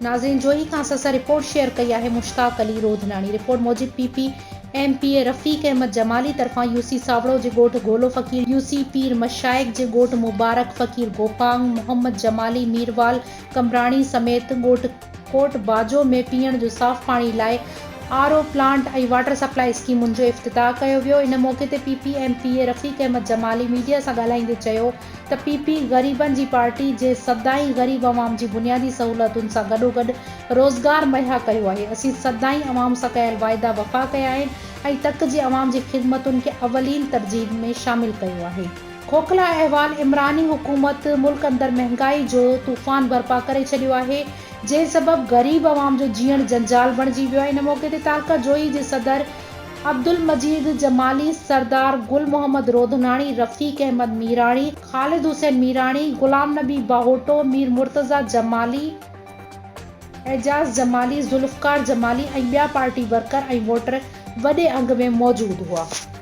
ناظرين جوهي کان اسان سان رپورٽ شيئر ڪئي آهي مشتاق علي روڌناڻي رپورٽ موجب P P M P A Rafiq Ahmed Jamali طرفان يو سي ساوڙو جي ڳوٺ گولو فقير، يو سي پير مشائخ جي ڳوٺ مبارڪ فقير گوپانگ، محمد جمالي ميروال قمبراڻي سميت ڳوٺ ڪوٽ باجو ۾ پيئڻ جو صاف پاڻي لاء R O plant ۽ water supply اسڪيمن جو افتتاح ڪيو ويو ان موقعي تي P P M P A Rafiq Ahmed Jamali media سان ڳالهائيندي چيو ته پي پي غريبن جي پارٽي جنهن سدائين غريب عوام جي بنيادي سهولتن سان گڏوگڏ روزگار مهيا ڪيو آهي، اسين سدائين عوام سان ڪيل واعدا وفا ڪيا آهن ۽ تڪ جي عوام جي خدمتن کي اولين ترجيح ۾ شامل ڪيو آهي. کوکلا احوال، عمراني حڪومت ملڪ اندر مهنگائي جو طوفان برپا ڪري ڇڏيو آهي، جنهن سبب غريب عوام جو جيئڻ جنجال بڻجي ويو آهي، ان موقعي تي تعلقه جوهي جي صدر عبدالمجيد جمالي، سردار گل محمد روڌناڻي، رفيق احمد ميراڻي، خالد حسين ميراڻي، غلام نبي باهوٽو، مير مرتضيٰ جمالي، اعجاز جمالي، ذوالفقار جمالي ۽ ٻيا پارٽي ورڪر ۽ ووٽر وڏي انگ ۾ موجود هئا.